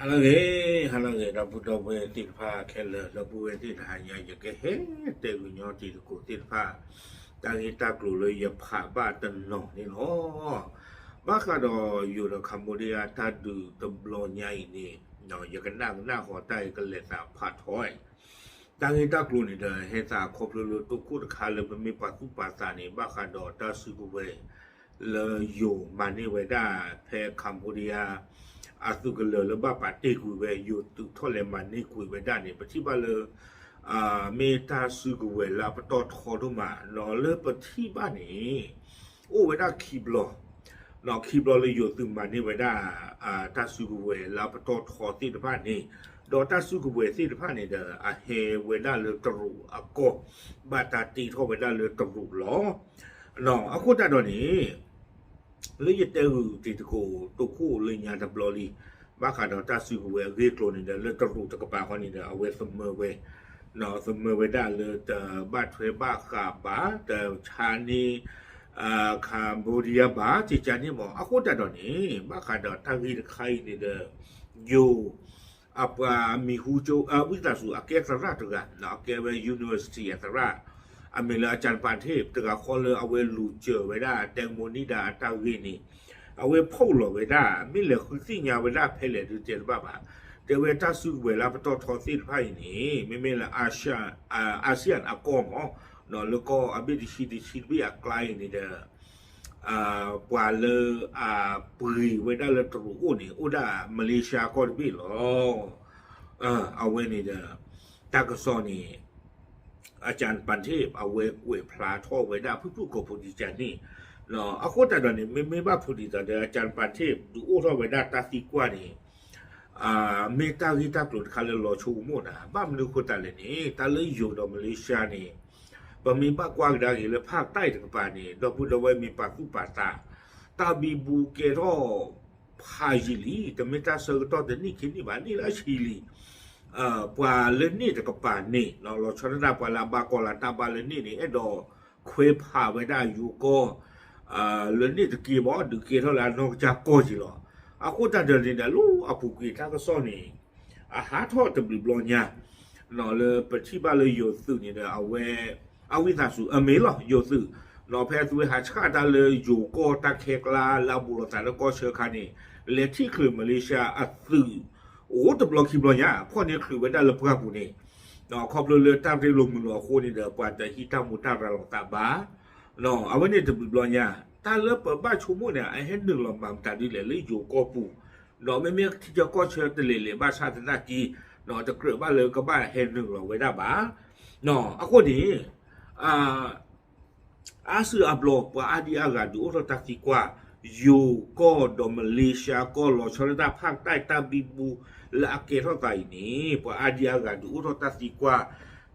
ဟါလၢအဂ့ၤ, ဟါလၢအဂ့ၤ ဒီပုၢ်ဒီဝဲၢ်သ့ၣ်တဖၣ်ခဲလၢာ်, ဒီပုၢ်ဝဲၢ်သ့ၣ်တဟါညါ ယကဟဲတဲဂုာ်ညီတံၤသကိးသ့ၣ်တဖၣ် တၢ်ဂ့ၢ်တၢ်ကျိၤလၢယဖးဘၣ်တနီၤန့ၣ်လီၤ. ဘၣ်ဃးဒီးယိၤဒီး Cambodia တၢ်ဒုးတဘျီညါအံၤန့ၣ် ယကနၣ်ကနၣ်ဃီတၢ်အံၤကလဲၤသးဖးထီ တၢ်ဂ့ၢ်တၢ်ကျိၤန့ၣ်ဒီး ဟဲသးခီဖျိလၢတိခိၣ်တခါလၢပမ့ၢ်ပှၤသူၣ်ပှၤသးန့ၣ် ဘၣ်ဃးဒီးတၢ်စုကဝဲၤလၢယိၤမၤန့ၢ်ဝဲဒၣ်ဖဲ Cambodia အသုးကလၢၤလၢဘၣ်ပာ်တ့ၢ်ကွံာ်ဝဲ ယိၤသုးထီၣ်လဲၤမၤန့ၢ်ကွံာ်ဝဲဒၣ်န့ၣ် ပထံၣ်ဘၣ်လၢ မ့ၢ်တၢ်စုကဝဲၤလၢအပတီၢ်ထီဒိၣ်မး လၢပထံၣ်ဘၣ်န့ၣ် အိၣ်ဝဲဒၣ်ခံဘျီ, ခံဘျီလၢယိၤသုးမၤန့ၢ်ဝဲဒၣ် တၢ်စုကဝဲၤလၢအပတီၢ်ထီသ့ၣ်တဖၣ်န့ၣ်, ဒီးတၢ်စုကဝဲၤသ့ၣ်တဖၣ်န့ၣ်ဒီး အဟဲဝဲဒၣ်လၢတရူးအကီၢ်, ဘၣ်တၢ်တ့ထီၣ်ဝဲဒၣ်လၢတရူးလီၤ. အဃိသတးဒီးန့ၣ် လၢယတဲဂုာ်တံၤသကိးတိခိၣ်လၢညါတဘျီလံ, ဘၣ်ဃးဒီးတၢ်စုကဝဲၤအဂ့ၢ်အကျိၤန့ၣ်ဒီး လၢတရူးတကပၤဃီန့ၣ်ဒီး အဝဲသမၢဝဲ, သမၢဝဲဒၣ်လၢတဘၣ်ထွဲဘၣ်ဃးဘၣ်, တဆါန့ၢ် Cambodia ဘၣ် ကကန့ၣ်မး. အဃိသတးဒီးန့ၣ် ဘၣ်ဃးဒီးတၢ်ဂ့ၢ်တခါအံၤန့ၣ်ဒီး ယိၤ အပှၤမံၤဟူကၠိ ဝံသးစူၤ အကဲသရၣ်တဂၤ, အကဲဝဲ university အသရၣ်, အမံၤလၢ Ajahn Pantip တဂၤဃီလၢအဝဲလူၤစၢၤဝဲဒၣ် တဲမိၣ်နံၣ်ဒါအတၢ်ဂ့ၢ်န့ၣ်, အဝဲဖီၣ်လီၤဝဲဒၣ် မ့ၢ်လဲၤဃုသ့ၣ်ညါဝဲဒၣ်ဖဲလဲၣ်ဒုးတဲတဘၣ်ဘၣ်, တဲဝဲတၢ်စုကဝဲၤလၢပတီၢ်ထီသ့ၣ်တဖၣ်အံၤန့ၣ် မ့မ့ၢ်လၢ ASEAN အကီၢ်မး, လၢကီၢ်အဘ့ၣ်တဆံတဆံတဘ့ၣ်အကျါအံၤန့ၣ်ဒီး ပှၤလၢအပှ့ၤဝဲဒၣ်လၢတရူးအိၣ်န့ၣ် အိၣ်ဒၣ် Malaysia ကီၢ်တဘ့ၣ်လီၤ. အဝဲန့ၣ်ဒီး တၢ်ကစီၣ်န့ၣ် Ajahn Pantip အဝဲကွဲးဖျါထီၣ်ဝဲဒၣ်ဖုၣ်ဖုၣ်ကိာ်ဖိဒံးကန့ၣ်, အဃိသတးဒီးန့ၣ် မ့မ့ၢ်ဘၣ်ဖုးဒ်သိးဒီး Ajahn Pantip ဒုးအိၣ်ထီၣ်ဝဲဒၣ်တၢ်သံကွၢ်န့ၣ် မ့ၢ်တၢ်ဂ့ၢ်တၢ်ကျိၤတခါလၢလီၤဆိကမိၣ်နၤ, ဘၣ်မနုၤအဃိသတးလဲၣ်န့ၣ် တၢ်လၢယိၤဒီး Malaysia န့ၣ် ပမ့ၢ်ဘၣ်ကွၢ်ကဒါက့ၤလၢ ဖၣ်တၢၣ်တကပၤန့ၣ် ဒီပုၢ်ဒီဝဲၢ်မ့ၢ်ပာ်သူၣ်ပာ်သး, တၢ်ဘံဘူကဲထီၣ်ဖးယံာ်လံ, တမ့ၢ်တၢ်ဆၢကတီၢ်တနံၣ်ခံနံၣ်ဘၣ်, နံၣ်လၢဆံလံ. ပှၤလၢန့ၣ်တကပၤန့ၣ် လီၤဆီဒၣ်တၢ်ပှၤလၢအဘၣ်ကီၢ်လၢတၢ်ဘၣ်လၢန့ၣ်န့ၣ် အဲၣ်ဒိးခွဲးဖးဝဲဒၣ်ယိၤကီၢ် လၢန့ၣ်တက့ၢ်ဘၣ်, ဒုးကဲထီၣ်လၢအနီၢ်ကစၢ်ကီၢ်က့ၤလီၤ. အဃိသတးဒီးန့ၣ်ဒီး လၢအပူၤကွံာ်တၢ်ကစီၣ်န့ၣ် အဟးထီၣ်တဘျုးဘျီညါ လၢပထံၣ်ဘၣ်လၢယိၤသုးန့ၣ်ဒီး အဝဲ အဝံသးစူၤ အမ့ၢ်လီၤ ယိၤသုး, ဖဲအသုဝဲဟးဆှၣ်တၢ်လၢယိၤကီၢ်တၢ်ခဲကျါလၢအဘူးလိာ်သးလၢကီၢ်ဆၢအခါန့ၣ် လဲၤထံၣ်ချုး Malaysia အသုး အိၣ်တဘျီခံဘျီညါ ဖီၣ်န့ၢ်ချုးဝဲဒၣ်လၢပှၢ်ပူၤန့ၣ်, ခီဖျိလၢတၢ်ရ့လိာ်မုာ်လိာ်အဃိန့ၣ်ဒီး ပှၤတဟံးတၢ်မူၤတၢ်ရၤလီၤသးဘၣ်. အဝဲန့ၣ်တဘျုးဘျီညါ တၢ်လၢပဘၣ်ဆိကမိၣ်န့ၣ် အဟဲနုာ်လီၤမၤမတၤဒ်လဲၣ်လၢယိၤကီၢ်ပူၤ, ဒီးမ့မ့ၢ်ထံဆၢကီၢ်ဆၢတလဲၤလဲၤဘၣ်ဆၣ်သနာ်က့ တကြၢးဘၣ်လၢကဘၣ်ဟဲနုာ်လီၤဝဲဒၣ်ဘၣ်. အဃိန့ၣ် အါစုအါဘျီ ပှၤအါဒံအါဂၤဒုးအိၣ်ထီၣ်တၢ်သံကွၢ်, ယိၤကီၢ်ဒီး Malaysia ကီၢ် လီၤဆီဒၣ်တၢ်ဖၣ်တၢၣ်တၢ်ဘံဘူလၢအကဲထီၣ်သးအံၤန့ၣ် ပှၤအါဒံအါဂၤဒုးအိၣ်ထီၣ်တၢ်သံကွၢ်,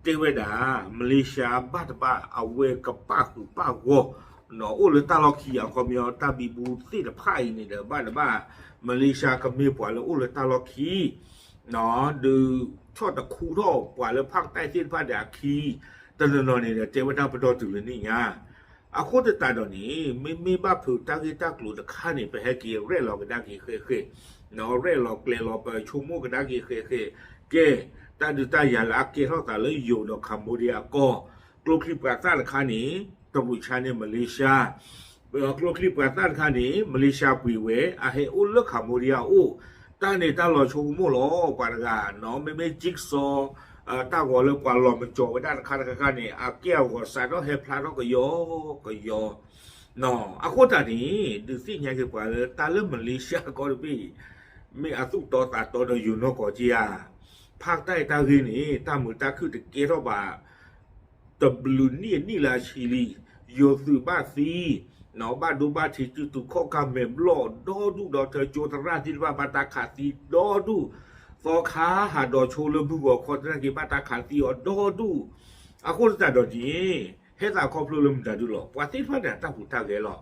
တဲဝဲဒၣ် Malaysia ဘၣ်တဘၣ် အဝဲကပာ်ဃုာ်ပာ်ဂီၢ် အိၣ်လၢတၢ်လီၢ်ခံ အခီပညီ တၢ်ဘံဘူသ့ၣ်တဖၣ်အံၤန့ၣ်ဒီး ဘၣ်တဘၣ် Malaysia ကမ့ၢ်ပှၤလၢအိၣ်လၢတၢ်လီၢ်ခံ ဒုးဆီၣ်တခူထီၣ်ပှၤလၢဖၣ်တၢၣ်သ့ၣ်တဖၣ်ဒီးအခံ တနီၤနီၤန့ၣ်ဒီး တဲဝဲဒၣ်ပဒီတုၤလၢန့ၣ်ညါ. အဃိသတးဒီးန့ၣ် မ့မ့ၢ်ဘၣ်ဖုးတၢ်ဂ့ၢ်တၢ်ကျိၤတခါန့ၣ် ပဟဲက့ၤရဲၣ်လီၤကဒါက့ၤဃဲးဃဲး, ရဲၣ်လီၤကျဲၤလီၤပဆိကမိၣ်ကဒါက့ၤဃဲးဃဲး, ကဲ တၢ်ဒုးတၢ်ယၤလၢအကဲထီၣ်သးလၢယိၤဒီး Cambodia အကီၢ်, ကျိချံပှၤသၣ်တခါန့ၣ် တရူးဆါန့ၢ် Malaysia ကျိချံပှၤသၣ်တခါန့ၣ် Malaysia ပှ့ၤဝဲ အဟဲအိၣ်လၢ Cambodia အအိၣ်, တၢ်န့ၣ်တၢ်လီၤဆိကမိၣ်လီၤ ပှၤတဂၤ, မ့မ့ၢ် jigsaw တၢ်ဂီၤလၢပှၤလီၤမၢကၠီၤဝဲဒၣ်တခါတခါခါန့ၣ် အကဲအဂီၤစးထီၣ်ဟဲဖျါထီၣ်ကယီကယီ, အဃိသတးန့ၣ် ဒုးသ့ၣ်ညါက့ၤပှၤလၢတၢ်လၢ Malaysia ကီၢ်တဘ့ၣ် မ့ၢ်အသူၣ်တီသးတီဒီးယိၤနီၢ်ကီၢ်က့ဧါ, ဖၣ်တၢၣ်တၢ်ဂ့ၢ်န့ၣ် တၢ်မုာ်တၢ်ခုၣ်တကဲထီၣ်ဘၣ် တဘျုးနံၣ်အနံၣ်လၢအဆံလံ, ယိၤသုးဘၣ်သံ, ဘၣ်ဒိဘၣ်ထံး စုတူာ်ခီၣ်ကၢ်မဲာ်ဘျီၣ်ဒီဒူၣ်ဒီး ထၢကၠိသရၣ်သ့ၣ်တဖၣ် ဘၣ်တၢ်ခးသံဒီဒူၣ်, သီခါဟးဒီးဆိလၢမုၢ်ဂီၤခီသနာ်က့ ဘၣ်တၢ်ခးသံအီၤဒီဒူၣ်, အဃိသတးဒီးန့ၣ် ဟဲသးခီဖျိလၢမတၤဒုလီၤ ပှၤသ့ၣ်တဖၣ်န့ၣ် အတၢ်ဟူးတၢ်ဂဲၤလီၤ.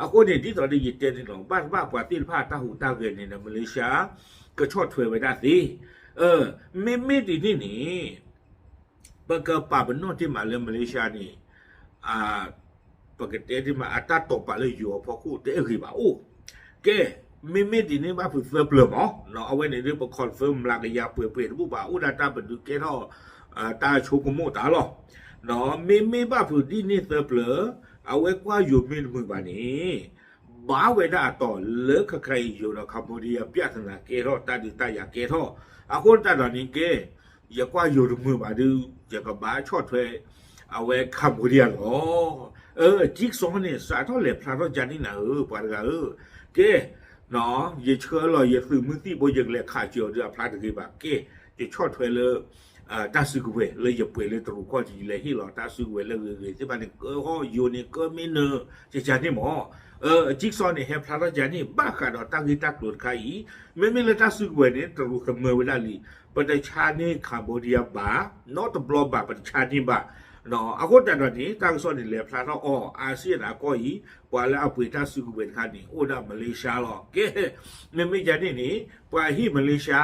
အဃိန့ၣ် ဒ်သိးဒီးယတဲန့ၣ်လီၤ ဘၣ်တဘၣ်ပှၤသ့ၣ်တဖၣ်အတၢ်ဟူးတၢ်ဂဲၤန့ၣ်ဒီး Malaysia ကဆီၣ်ထွဲဝဲဒၣ်သ့, မ့မ့ၢ်ဒ်န့ၣ်န့ၣ် ပကပာ်ပနီၣ်တ့ၢ်မးလၢ Malaysia န့ၣ် ပကတဲတ့ၢ်မး အတၢ်တိာ်ပာ်လၢယိၤအဖီခိၣ်တအဲၣ်ဂ့ၤဘၣ်အိၣ်, ကဲ မ့မ့ၢ်ဒ်န့ၣ်ဘၣ်ဖုးသၢပျၢၤမး, အဝဲန့ၣ်ဒ်ပ confirm မျးကယၤပှဲၤပှဲၤတဘူၣ်ဘၣ် အိၣ်ဒၣ်တၢ်ပဒုးကဲထီၣ် တၢ်ဆိကမိၣ်တၢ်လီၤ. မ့မ့ၢ်ဘၣ်ဖုးဒ်န့ၣ်သၢပျၢၤ, အဝဲကွၢ်ယိၤမ့ၢ်တမုာ်ဘၣ်န့ၣ် ဘၣ်ဝဲဒၣ်အတီၤလၢခဲခါအံၤ ယိၤဒီး Cambodia ပျၢ်သနာ်ကဲထီၣ်တၢ်ဒုးတၢ်ယၤကဲထီၣ်, အဃိသတးဒီးန့ၣ် ကဲ ယကွၢ်ယိၤတမုာ်ဘၣ်ဒုး ယကဘၣ်ဆီၣ်ထွဲ အဝဲ Cambodia လီၤ. အ jigsaw န့ၣ် စးထီၣ်လဲၤဖျါထီၣ်ကန့ၣ်နၤဧၢ ပှၤတဂၤဧၢ, ကဲ ယဆှၢလီၤယသုးမုၢ်သံၣ်ဘိ ယကလဲၤခးစၢၤအီၤဒုးအဖျါတဂ့ၤဘၣ်, ကဲ ယဆီၣ်ထွဲလၢ တၢ်စုကဝဲၤလၢယပှဲၤလၢတရူးကီၢ်ထံး ယလဲၤဟ့ၣ်လီၤတၢ်စုကဝဲၤလၢဂ့ၤဂ့ၤသ့ၣ်တဖၣ်န့ၣ် ကဟီၣ်ယိၤန့ၣ် ကမ့ၢ်နၢၤ ကကန့ၣ်မး, အ jigsaw န့ၣ် ဟဲဖျါထီၣ်ကန့ၣ် ဘၣ်ဃးဒီးတၢ်ဂ့ၢ်တၢ်ကျိၤတခါအံၤ, မ့မ့ၢ်လၢတၢ်စုကဝဲၤန့ၣ် တရူးသမၢဝဲဒၣ်လံ, ပတဆါန့ၢ် Cambodia ဘၣ်, နီတဘျီဘၣ် ပတဆါန့ၢ်ဘၣ်. အဃိသတးဒီးန့ၣ် တၢ်ကစီၣ်န့ၣ် လဲၤဖျါထီၣ်အီၤ အါစံၣ်အတၢ်ကီၢ်အံၤ ပှၤလၢအပှ့ၤတၢ်စုကဝဲၤတခါန့ၣ် အိၣ်ဒၣ် Malaysia လီၤ. ကဲ မ့မ့ၢ်ကန့ၣ်န့ၣ် ပှၤဟ့ၣ် Malaysia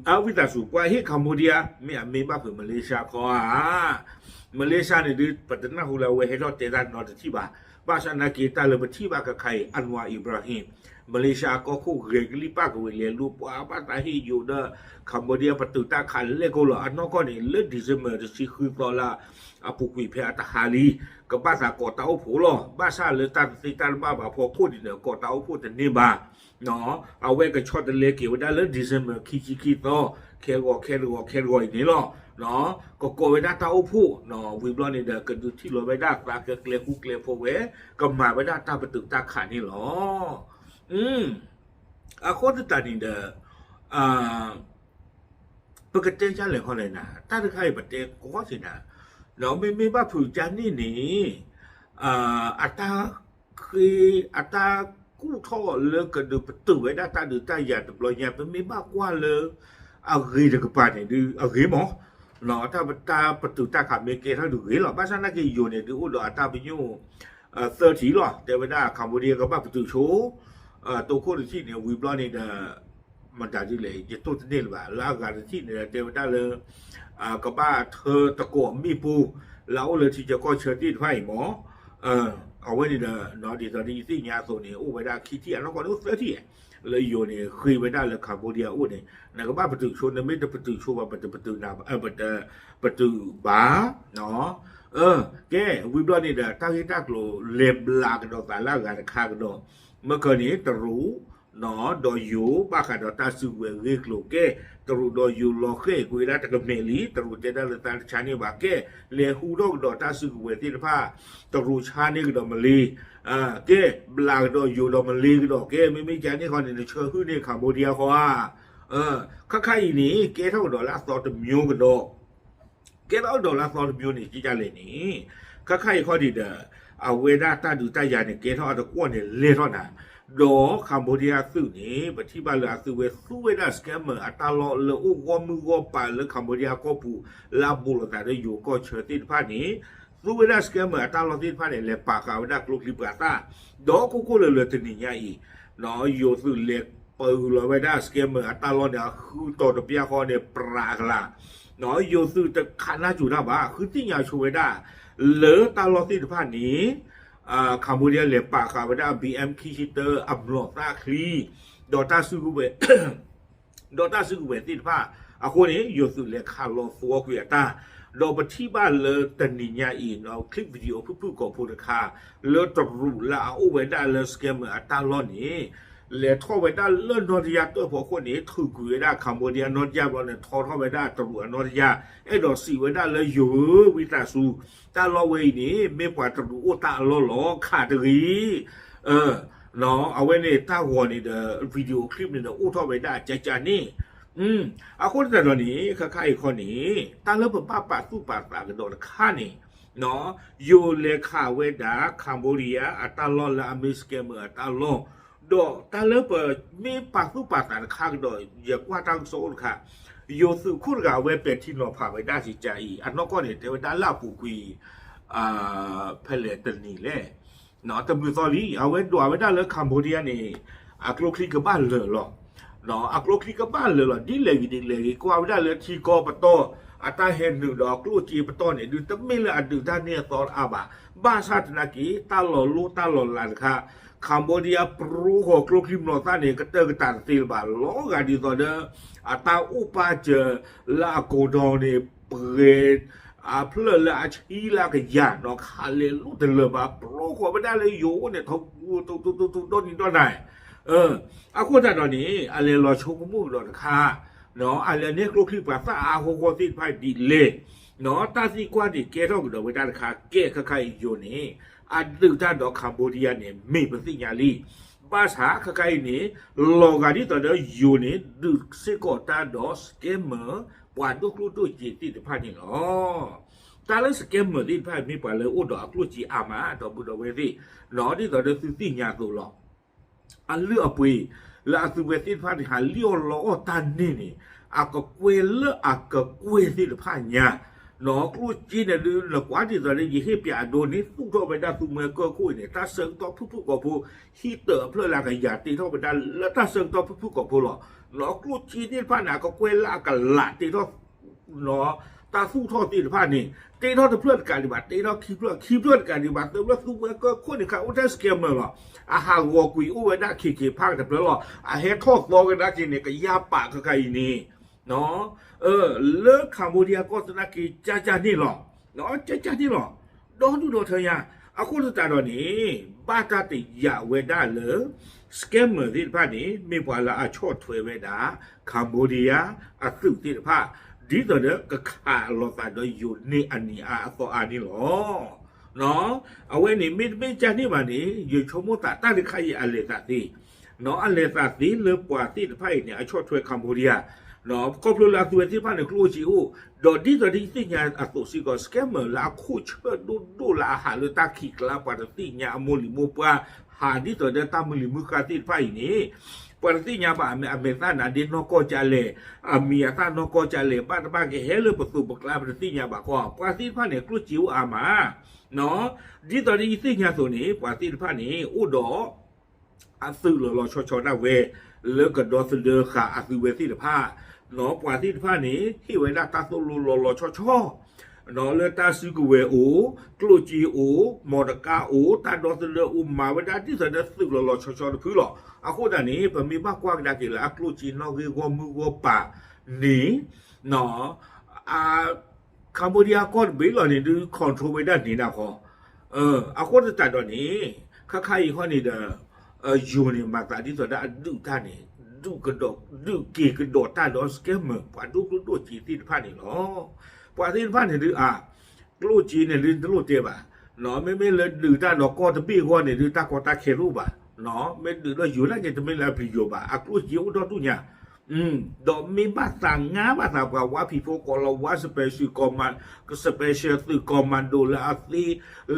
အဝံသးစူၤ ပှၤဟ့ၣ် Cambodia မ့ၢ်အမ့ၢ်ဘၣ်ဖုး Malaysia ခီဧါ. Malaysia န့ၣ်ဒုး ပတနၢ်ဟူလၢအဝဲဟဲထီၣ်တဲတၢ်နီတထံၣ်ဘၣ်. ဘၣ်ဆၣ်နာ်က့ တၢ်လၢပထံၣ်ဘၣ်ခဲခါအံၤ Anwar Ibrahim, Malaysia အကီၢ်ခိၣ်ဂဲၤကလံၣ်ပၣ်ကဝဲၤလဲၤလူၤပှၤဘၣ်သးဟ့ၣ်ယိၤဒီး Cambodia ပတုာ်တၢ်ခးလဲၣ်ကိၣ်လီၤ. အနီၢ်ကီၢ်န့ၣ် လၢ December တဆံဃုသီလၢအပူၤကွံာ်ဖဲအတဟါလံ ကဘၣ်သးကိးတၢ်အိၣ်ဖှိၣ်လီၤ. ဘၣ်ဆၣ်လၢတၢ်တသ့တၢ်တဘၣ်ဘၣ်ဖီခိၣ်န့ၣ်ဒီး ကိးတၢ်အိၣ်ဖှိၣ်တန့ၢ်ဘၣ်. အဝဲကဆီတလဲက့ၤဝဲဒၣ်လၢ December ခံဆံခံသီ ခဲဂီၤခဲတဂီၤခဲတဂီၤအံၤန့ၣ်လီၤ. ကကိးဝဲဒၣ်တၢ်အိၣ်ဖှိၣ် ဝံၤဘျီန့ၣ်ဒီး ကဒုးထံၣ်လီၤဝဲဒၣ်သးကကျဲၤဃူကျဲၤဖိးဝဲ ကမၤဝဲဒၣ်တၢ်ပတုာ်တၢ်ခးန့ၣ်လီၤ. အဃိသတးန့ၣ်ဒီး ပကတဲဒ်လဲၣ်ခီလဲၣ်နၤ တၢ်တခါအံၤပတဲကီစ့ၢ်နၤ, ဒီးမ့မ့ၢ်ဘၣ်ဖုးကန့ၣ်န့ၣ် အတၢ်ဃ့ အတၢ်ကူၣ်ထီၣ်လၢကဒုးပတုာ်ဝဲဒၣ်တၢ်ဒုးတၢ်ယၤတဘျီညါ ပမ့ၢ်ဘၣ်ကွၢ်လၢ အဂ့ၤတကပၤန့ၣ်ဒုးအဂ့ၤမး, တၢ်ပတုာ်တၢ်ခးမ့ၢ်ကဲထီၣ်ဒုးဂ့ၤလီၤ. ဘၣ်ဆၣ်နာ်က့ယိၤန့ၣ်ဒုး အိၣ်ဒီးအတၢ်ပညိၣ် သၢထံၣ်လီၤ. တဲဝဲဒၣ် Cambodia ကဘၣ်ပတုာ်ဆိ တိခိၣ်တထံၣ်န့ၣ် ဝံၤဘျီန့ၣ်ဒီး မတၤဒ်လဲၣ် ယတိၢ်တန့ၢ်လၢၤဘၣ် လၢအဂၤတထံၣ်န့ၣ်ဒီး တဲဝဲဒၣ်လၢ ကဘၣ်ထၢတကိးမ့ၣ်ပိၢ် လၢအအိၣ်လၢထံဆၢကီၢ်ဆၢသ့ၣ်တဖၣ်အံၤမး, အဝဲန့ၣ်ဒီး ဒ်သိးဒ်ယသ့ၣ်ညါအသိးန့ၣ် အိၣ်ဝဲဒၣ်ခံထံၣ် အနီၢ်ကီၢ်န့ၣ်အိၣ်သၢထံၣ် လၢယိၤန့ၣ် ဃ့ဝဲဒၣ်လၢ Cambodia အအိၣ်န့ၣ် နကဘၣ်ပတုာ်ဆိ နမ့ၢ်တပတုာ်ဆိဘၣ် ပတပတုာ်နၤ ပတပတုာ်ဘၣ် ကဲ ဝံၤဘျီန့ၣ်ဒီး တၢ်ဂ့ၢ်တၢ်ကျိၤလဲၤဘျးကဒီးသးလၢအဂၤတခါကဒီး မ့ၢ်ကန့ၣ် တရူး ဒီးယိၤ ဘၣ်ဃးဒီးတၢ်စုကဝဲၤအဂ့ၢ်အကျိၤ ကဲ တရူးဒီးယိၤလီၤဃဲၢ်ကွံာ်ဝဲဒၣ်တကမဲာ်လံ တရူးတဲဒၣ်လၢသးတဆါန့ၢ်ဘၣ် ကဲ လဲၤဟူထီၣ်ကဒီးတၢ်စုကဝဲၤသ့ၣ်တဖၣ် တရူးဆါန့ၢ်ကဒီးမလ့ၤ ကဲ ဘျးကဒီးယိၤဒီးမလ့ၤကဒီး ကဲ မ့မ့ၢ်ကန့ၣ်ခီန့ၣ် နဆၢဟုၣ်န့ၢ် Cambodia ဃီဧါ ခါခါအံၤန့ၣ် ကဲထီၣ်ကဒီးလၢအသီတမျိုးကဒီး ကဲထီၣ်ကဒီးလၢအသီတမျိုးန့ၣ် ကလဲၣ်န့ၣ် ခါခါအံၤခီဒံးဒီး အဝဲဒၣ်တၢ်ဒုးတၢ်ယၤန့ၣ် ကဲထီၣ်အတကွီၢ်န့ၣ်လဲၤထီၣ်နၤ ဒီး Cambodia သုးန့ၣ် ပထံၣ်ဘၣ်လၢအသုးဝဲသူဝဲဒၣ် scammer အတၢ်လီၢ်လၢအိၣ်ဂီၢ်မုၢ်ဂီၢ်ပၤလၢ Cambodia ကီၢ်ပူၤ လၢအဘူးလိာ်သးလၢယိၤကီၢ်ဆၢသ့ၣ်တဖၣ်န့ၣ် သူဝဲဒၣ် scammer အတၢ်လီၢ်သ့ၣ်တဖၣ်န့ၣ် လဲၤပာ်ဃာ်ဝဲဒၣ်ကျိချံပှၤသၣ် ဒီးခိၣ်ခိၣ်လၢလၢတနံၤညါအံၤ ယိၤသုးလဲၤပၢလီၤဝဲဒၣ် scammer အတၢ်လီၢ်န့ၣ် အဃုတီၤတပျၢ်ဃီန့ၣ် ပြးကလာ် ယိၤသုးတခးနၢ်စူၤတၢ်ဘၣ် ဃုသ့ၣ်ညါဆိဝဲဒၣ် လၢတၢ်လီၢ်သ့ၣ်တဖၣ်န့ၣ် Cambodia လဲၤပာ်ဃာ်ဝဲဒၣ် ဘီအမ်ခံဆံတၢ အမျိာ်သၣ်ချံ ဒီးတၢ်စုကဝဲၤ ဒီးတၢ်စုကဝဲၤသ့ၣ်တဖၣ် အဃိန့ၣ် ယိၤသုးလဲၤခးလီၤသဝီကွံာ်အတၢ် ဒီးပထံၣ်ဘၣ်လၢတနံၤညါအံၤ clip video ဖုၣ်ဖုၣ်ကိာ်ဖိတခါ လၢတရူးလၢအအိၣ်ဝဲဒၣ်လၢ scammer အတၢ်လီၢ်န့ၣ် လဲၤထီၣ်ဝဲဒၣ်လၢနီၢ်တယၢ်တၢၢ်ဖီခိၣ်န့ၣ် ထုးကွံာ်ဝဲဒၣ် Cambodia နီၢ်တယၢ်ဘျီန့ၣ် ထီထီၣ်ဝဲဒၣ်တရူးအနီၢ်တယၢ် အဲၣ်ဒိးစံးဝဲဒၣ်လၢယိၤဧၢ ဝံသးစူၤ တၢ်လီၢ်ဝဲအံၤန့ၣ် မ့ၢ်ပှၤတရူးအိၣ်တၢ်အလီၢ်လီၤ ခးတဂ့ၤ အဝဲန့ၣ်တၢ်ဂီၤန့ၣ်ဒီး video clip န့ၣ်ဒီး အိၣ်ထီၣ်ဝဲဒၣ်ကကန့ၣ် အဃိသတးဒီးန့ၣ် ခါခါအံၤခီန့ၣ် တၢ်လၢပဘၣ်ပာ်သူၣ်ပာ်သးကဒီးတခါန့ၣ် ယိၤလဲၤခးဝဲဒၣ် Cambodia အတၢ်လီၢ်လၢအမ့ၢ် scammer အတၢ်လီၢ် ဒီးတၢ်လၢပမ့ၢ်ပာ်သူၣ်ပာ်သးတခါကဒီး ယကွၢ်တၢ်ကစီၣ်အိၣ်တခါ ယိၤသုးခိၣ်တဂၤအဝဲပဲာ်ထံနီၤဖးဝဲဒၣ်စံးကါအံၤ အနီၢ်ကီၢ်န့ၣ် တဲဝဲဒၣ်လၢအပူၤကွံာ် ဖဲလဲၣ်တနံၤလဲၣ် တမုာ်သီလံ အဝဲဒွးဝဲဒၣ်လၢ Cambodia န့ၣ် အကျိချံကဘၣ်လၢာ်လီၤ အကျိချံကဘၣ်လၢာ်လီၤ ဒ်လဲၣ်ဂ့ၤဒ်လဲၣ်ဂ့ၤ ကွၢ်ဝဲဒၣ်လၢထံကီၢ်ပတီၢ် အတၢ်ဟဲနုာ်ဒီးအကျိၣ်စ့ပတီၢ်န့ၣ် ဒုးတမ့ၢ်လၢအဒုးတၢ်န့ၢ်အသီတအါဘၣ် ဘၣ်ဆၣ်သနာ်က့ တၢ်လီၤလိၢ်တၢ်လီၤလးတခါ Cambodia ပြိဃီၤကျိချံမျိာ်သၣ်န့ၣ် ကတၢၢ်ကတၢၢ်တသ့လၢၤဘၣ် လီၤဂာ်ဒ်သိးဒီး အတၢ်အိၣ်ပာ်စၢၤလၢအကိၤဒီန့ၣ် ပှဲၤ အဖျၢၣ်လၢအဆံလၢအကယၤနီၤ ခးလဲၤလိၣ်တလၢာ်ဘၣ် ပြိဃီၤဝဲဒၣ်လၢယိၤအိၣ်န့ၣ် ထီထီထီထီထီဒီနံၤဒီနၤ အဃိသတးဒီးန့ၣ် အလဲၤလီၤဆိကမိၣ်ကဒီးတခါ အလဲၤန့ၢ်ကျိချံမျိာ်သၣ်အါအါဂီၢ်ဂီၢ်သ့ၣ်တဖၣ်ဒ်လဲၣ် တၢ်သံကွၢ်န့ၣ် ကဲထီၣ်ကဒီးဝဲဒၣ်တခါ ကဲခဲခါအံၤယိၤန့ၣ် အဒုးတၢ်ဒီး Cambodia န့ၣ် မ့ၢ်ပသ့ၣ်ညါလံ ဘၣ်ဆၣ်ခဲခါအံၤန့ၣ် လီၤဂာ်ဒ်သိးဒီးယိၤန့ၣ် ဒုးစ့ၢ်ကီးတၢ်ဒီး scammer ပှၤဒိၣ်ကျိၣ်ဒိၣ်စ့သ့ၣ်တဖၣ်န့ၣ်လီၤ. တၢ်လၢ scammer သ့ၣ်တဖၣ်မ့ၢ်ပှၤလၢအိၣ်ဒီးအကျိၣ်စ့အါမး ဒီပုၢ်ဒီဝဲၢ်သ့ၣ် ဒ်သိးဒီးသုသ့ၣ်ညါအသိးလီၤ. အလုၢ်အပှ့ၤ လၢအသုဝဲသ့ၣ်တဖၣ်န့ၣ် ဟးလံၣ်အီၣ်လီအီၣ်တၢ်န့ၣ်န့ၣ် အကကွဲၢ်လၢအကကွဲၢ်သ့ၣ်တဖၣ်ညါ နီၢ်ကျိၣ်စ့န့ၣ်ဒုး နကွၢ်ဒ်သိးဒီး ယဟ့ၣ်ပၠးအဒိန့ၣ် သူၣ်ထီၣ်ဝဲဒၣ်သူမှဲကၢၢ်ခိၣ်အံၤန့ၣ် တၢ်ဆၢကတီၢ်ဖုၣ်ဖုၣ်ကိာ်ဖိ ဟံၣ်တၢအဖျၢၣ်လၢအကယၤတ့ထီၣ်ဝဲဒၣ်လၢတၢ်ဆၢကတီၢ်ဖုၣ်ဖုၣ်ကိာ်ဖိလီၤ. နီၢ်ကျိၣ်စ့သ့ၣ်တဖၣ်န့ၣ် အကကွဲၢ်လၢအကလးတ့ထီၣ် တၢ်သူၣ်ထီၣ်သ့ၣ်တဖၣ်န့ၣ် တ့ထီၣ်တဖျၢၣ်တကးဒံးဘၣ် တ့ထီၣ်ခံဖျၢၣ် ခံဖျၢၣ်တကးဒံးဘၣ် သုးဖျၢၣ်သူမှဲကၢၢ်ခိၣ်န့ၣ် ခါအိၣ်ထဲ scammer လီၤ. အဟးဂီၤကွံာ်အိၣ်ဝဲဒၣ်ခံခံဖးကတဖျၢၣ်လီၤ. အဟဲထီၣ်သီကဒါက့ၤန့ၣ် ကယၤပာ်ခဲခါအံၤန့ၣ် လၢ Cambodia ကီၢ်သနာ်က့ ကၠၢ်ကၠၢ်န့ၣ်လီၤ. ကၠၢ်ကၠၢ်န့ၣ်လီၤ. ဒီဒူၣ်ဒီထၢညါ အဃိသတးဒီးန့ၣ် ဘၣ်တၢ်တယာ်ဝဲဒၣ်လၢ scammer သ့ၣ်တဖၣ်န့ၣ် မ့ၢ်ပှၤလၢအဆီၣ်ထွဲဝဲဒၣ် Cambodia အသုးသ့ၣ်တဖၣ် ဒ်သိးဒီးကခးလိာ်သးဒီးယိၤန့ၢ်အနံၤအါအသီအါန့ၣ်လီၤ. အဝဲန့ၣ်မ့တမ့ၢ်ကၢ်န့ၣ်ဘၣ်န့ၣ် ယဆိကမိၣ်သးတၢ်တခါအံၤအလဲၤသးသ့ အလဲၤသးသ့လၢပှၤသ့ၣ်တဖၣ်အံၤန့ၣ် အဆီၣ်ထွဲ Cambodia ခီဖျိလၢအသုဝဲသ့ၣ်တဖၣ်န့ၣ် ကျိၣ်စ့အိၣ် ဒီးဒ်သိးဒ်ယသ့ၣ်ညါအသိးစ့ၢ်ကီး scammer လၢအခိၣ်ဆၢဒိၣ်ဒိၣ်လၢအဟးလၢတၢ်ခံးကျါ ပှၤတသ့ၣ်ညါအမိၢ်လံၤမိၢ်ပှၢ် ဟးဒ်သိးဒီးတၢ်မုၢ်လံၤမုၢ်ဃၢ်သ့ၣ်တဖၣ်အံၤန့ၣ် ပှၤတသ့ၣ်ညါဘၣ် အမဲာ်သၣ်နါဒ့နီၢ်ကီၢ်ကလဲၣ် အမံၤအသၣ်နီၢ်ကီၢ်ကလဲၣ် ဘၣ်တဘၣ်ကဟဲလၢပသိးပကျါ ပတသ့ၣ်ညါဘၣ်ကီး ပှၤသ့ၣ်တဖၣ်န့ၣ် ကျိၣ်စ့အိၣ်အါမး ဒ်သိးဒ်ယသ့ၣ်ညါအသိးန့ၣ် ပှၤသ့ၣ်တဖၣ်န့ၣ် အိၣ်ဒီး အသုးလီၤလီၤဆီဆီဒၣ်ဝဲ လၢကဒီသဒၢဃာ်အသုဝဲသ့ၣ်တဖၣ် ပှၤသ့ၣ်တဖၣ်န့ၣ် ဟ့ၣ်ဝဲဒၣ်တၢ်သိၣ်လိလီၤလီၤဆီဆီ လၢတၢ်စုကဝဲၤအိၣ် ကျိၣ်စ့အိၣ် မီတကါအိၣ် တၢ်ဒီသဒၢအိၣ် မၤဝဲဒၣ်ဒ်သိးဒီးသုးလီၤလီၤဆီဆီတဖုလီၤ. အဃိသတးန့ၣ် ပမ့ၢ်ဘၣ်ကွၢ်ကဒါက့ၤလၢအကျိၣ်စ့နီၣ်ဂံၢ်ဂီၢ်မုၢ်ဂီၢ်ပၤန့ၣ် Cambodia ကီၢ်တဘ့ၣ်လီၤန့ၣ်ဒုး control ဝဲဒၣ်န့ၣ်ဒၣ်ဃီ အဃိသတးဒီးန့ၣ် ခါခါအံၤဃီန့ၣ်ဒီး ယိၤန့ၣ် မၤသးဒ်သိးဒီးအဒုးတၢ်န့ၣ် ဒုးကဒီး ဒုးက့ၤကဒီးတၢ်ဒီး scammer ပှၤဒိၣ်ကျိၣ်ဒိၣ်စ့သ့ၣ်တဖၣ်န့ၣ်လီၤ. ပှၤသ့ၣ်တဖၣ်န့ၣ်ဒုး အ ကျိၣ်စ့န့ၣ်ဒုးတလိၣ်တဲဘၣ် မ့မ့ၢ်လၢဒုးတၢ်ဒီးကီၢ်တဘ့ၣ်အဂီၢ်န့ၣ်ဒုး တၢ်ကီတၢ်ခဲတအိၣ်ဘၣ် မ့ၢ်ဒုးဒီးယိၤနာ်က့ တမ့ၢ်လၢအပျံၤယိၤဘၣ် အကျိၣ်စ့အိၣ်ဒီဒူၣ်ညါ ဒီးမ့ၢ်ဘၣ်သးငါဘၣ်သးပှၤဝါဖံးဖိကိးလီၤဝါ special command special သုး commando လၢအသ့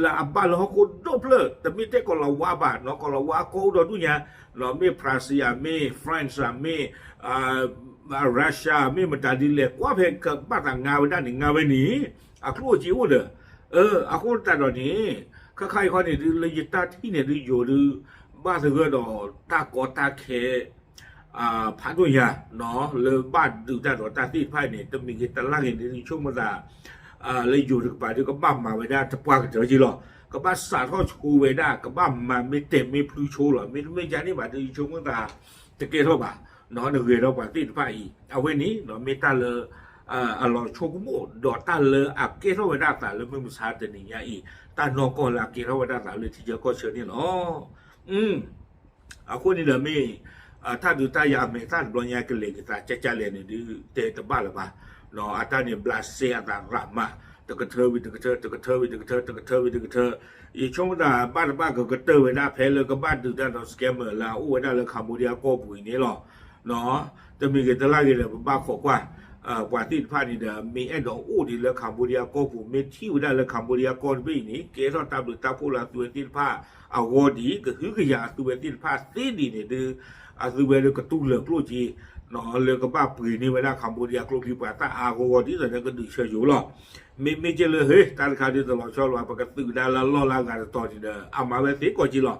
လၢအဘၣ်လၢဟီၣ်ခိၣ်ဒိၣ်ဖျၢၣ် တမ့ၢ်တဲကိးလီၤဝါဘၣ် ကိးလီၤဝါကီၢ်အိၣ်ဒီဒူၣ်ညါ မ့ၢ် Brazil မ့ၢ် France မ့ၢ် Russia မ့ၢ်မတၤဒ်လဲၣ် ကွၢ်ဖဲကဘၣ်သးငါဝဲဒၣ်န့ၣ် ငါဝဲန့ၣ် အကျိၣ်အစ့အိၣ်ဒီး အဃိသတးဒီးန့ၣ် ခါခါအံၤခီန့ၣ်ဒုး လၢယတၢ်ထံၣ်န့ၣ်ဒုး ယိၤဒုး ဘၣ်သဂၢၢ်ဒီးတၢ်ကီတၢ်ခဲ ဖးဒိၣ်ညါ လၢဘၣ်ဒုးတၢ်ဒီးတၢ်သ့ၣ်တဖၣ်အံၤန့ၣ် တမံၤဂ့ၤတလါဂ့ၤန့ၣ် ယဆိကမိၣ်သး လၢယိၤတကပၤဒုး ကဘၣ်မၤဝဲဒၣ်တပှၢ်ကတၢၢ်က့လီၤ. ကဘၣ်စးထီၣ်ဆိဝဲဒၣ် ကဘၣ်မၤမ့ၢ်တဲာ်မ့ၢ်ဖျုဆိလီၤ. မ့တမ့ၢ်ဒ်န့ၣ်ဘၣ်ဒုး ယဆိကမိၣ်သး တကဲထီၣ်ဘၣ် နဂဲၤဒီးပှၤသ့ၣ်တဖၣ်အံၤ အဝဲန့ၣ် မ့ၢ်တၢ်လၢ အလီၤဆိကမိၣ်ဒီးတၢ်လၢအကဲထီၣ်ဝဲဒၣ်သးလၢမုၢ်မဆါတနံၤညါအံၤ တၢ်နီၢ်ကီၢ်လၢအကဲထီၣ်ဝဲဒၣ်သးလၢထံဆၢကီၢ်ဆၢန့ၣ်လီၤ. အဃိန့ၣ်ဒီးမ့ၢ် တၢ်ဒုးတၢ်ယၤအမဲာ်သၣ်တဘျီညါကလဲၤက့ၤသးကၠၢ်ကၠၢ်လဲၣ်န့ၣ်ဒုး တဲတဘၣ်လၢၤဘၣ်. အတၢ်န့ၣ်ဘျးစဲအသးရးမး တကထၢဝံၤတကထၢ တကထၢဝံၤတကထၢ တကထၢဝံၤတကထၢ ယဆိကမိၣ်သးဘၣ်တဘၣ်ကကတၢၢ်ဝဲဒၣ်ဖဲလၢကဘၣ်ဒုးတၢ်ဒီး scammer လၢအအိၣ်ဝဲဒၣ်လၢ Cambodia ကီၢ်ပူၤအံၤန့ၣ်လီၤ. တမံၤဂ့ၤတလါဂ့ၤဒီး ပဘၣ်ခိးကွၢ် ပှၤသ့ၣ်တဖၣ်န့ၣ်ဒီး မ့ၢ်အဲၣ်ဒိးအိၣ်ဒံးလၢ Cambodia ကီၢ်ပူၤ မ့ၢ်ထံၣ်ဝဲဒၣ်လၢ Cambodia ကီၢ်တဘ့ၣ်အံၤန့ၣ် ကဲထီၣ်တၢ်ဘျုးတၢ်ဖှိၣ်လၢအသုဝဲသ့ၣ်တဖၣ်အဂီၢ်ဒ်အံၤ ကဟုကယာ်အသုဝဲသ့ၣ်တဖၣ်သ့ဒ်န့ၣ်ဒုး အသုဝဲဒၣ်ကတူၢ်လၢာ်ကျိၣ်စ့ လၢကဘၣ်ပှ့ၤန့ၢ်ဝဲဒၣ် Cambodia ကျိချံပှၤသၣ်အါအါဂီၢ်ဂီၢ်ဒ်သိးဒီးကဒုးဆၢယိၤလီၤ. မ့မ့ၢ်က့လၢဟ့ၣ် တၢ်တခါဒုးတလီၤဆီလၢၤဘၣ် ပကသုးကဒါလၢအလီၢ်လၢအဂၤတတီၤန့ၣ်ဒီး အမၤဝဲသ့ကီးက့လီၤ.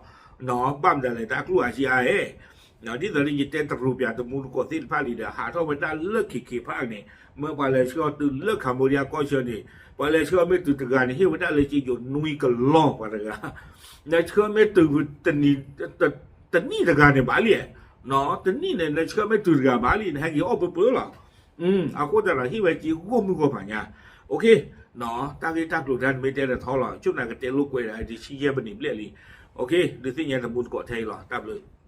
ဘၣ်မတၤလဲၣ် တၢ်ကျိၣ်အစ့အါအဲၣ် ဒ်သိးလၢယတဲတရူးပၠးတမူတကိးသ့ၣ်တဖၣ်လံဒီး ဟးထီၣ်ဝဲဒၣ်လၢခံခံဖးန့ၣ် မ့ၢ်ပှၤလဲၤဆှၢအီၤတုၤလၢ Cambodia ကီၢ်ဆၢန့ၣ် ပှၤလဲၤဆှၢမ့ၢ်တုၤတဂၤန့ၣ် ဟ့ၣ်ဝဲဒၣ်လၢက့ယိၤနွံကလီၢ်ပှၤတဂၤ, လဲၤဆှၢမ့ၢ်တုၤတနံၣ်တဂၤန့ၣ်ဘၣ်လံ, တနံၣ်န့ၣ် လဲၤဆှၢမ့ၢ်တုၤတဂၤဘၣ်လံ နဟဲက့ၤအီၣ်ပၢပၢလီၤ. အဃိသတးဒီး ဟ့ၣ်ဝဲက့ဂီၢ်မုၢ်ဂီၢ်ပၤညါ, တၢ်ဂ့ၢ်တၢ်ကျိၤတၢ်နမ့ၢ်တဲတထီလီၤ ဆိကမိၣ်ကတဲလိာ်ကွဲဒီး တဆံယဲၢ်မံးနံးဘျဲၣ်လံ. ဒုးသ့ၣ်ညါတမူတကိးထဲအံၤလီၤ. တၢ်ဘျုး